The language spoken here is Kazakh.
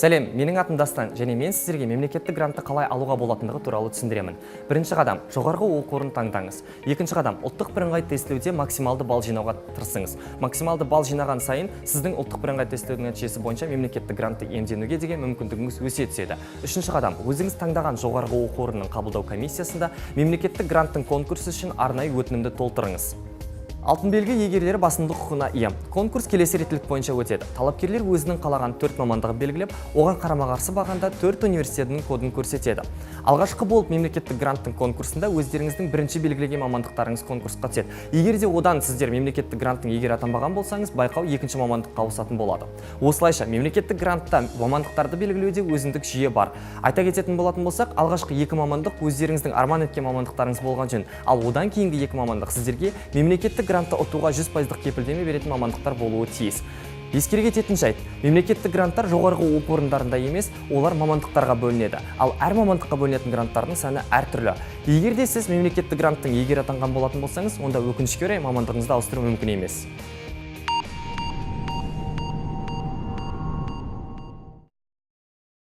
Сәлем, менің атым Дастан және мен сіздерге мемлекеттік грантты қалай алуға болатындығы туралы түсіндіремін. Бірінші қадам – жоғарғы оқу орнын таңдаңыз. Екінші қадам – ұлттық бірыңғай тестілеуде максималды балл жинауға тырысыңыз. Максималды балл жинаған сайын сіздің ұлттық бірыңғай тестілеудің нәтижесі бойынша мемлекеттік грантты иемденуге деген мүмкіндігіңіз өсе түседі. Үшінші қадам – өзіңіз таңдаған жоғарғы оқу орнының қабылдау комиссиясында мемлекеттік гранттың конкурсы үшін арнайы өтінімді толтырыңыз. Алтын белгі иегерлері басымдық құқығына ие. Конкурс келесі реттілік бойынша өтеді. Талапкерлер өзінің қалаған төрт мамандығын белгілеп, оған қарама-қарсы бағанда төрт университетінің кодын көрсетеді. Алғашқы болып мемлекеттік гранттың конкурсында өздеріңіздің бірінші белгілеген мамандықтарыңыз конкурсқа түседі. Егер де одан сіздер мемлекеттік гранттың иегері атанбаған болсаңыз, байқау екінші мамандыққа ауысатын болады. Осылайша, мемлекеттік грантта мамандықтарды белгілеуде өзіндік жүйе бар. Айта кететін болатын болсақ, алғашқы екі мамандық өздеріңіздің арман еткен мамандықтарыңыз болған жөн. Ал одан кейінгі екі мамандық сіздерге мемлекеттік грантты ұтуға 100%-дық кепілдеме беретін мамандықтар болуы тиіс. Ескере кететін жайт, мемлекеттік гранттар жоғарғы оқу орындарында емес, олар мамандықтарға бөлінеді. Ал әр мамандыққа бөлінетін гранттардың саны әртүрлі. Егер де сіз мемлекеттік гранттың иегері атанған болатын болсаңыз, онда, өкінішке орай, мамандығыңызды ауыстыру мүмкін емес.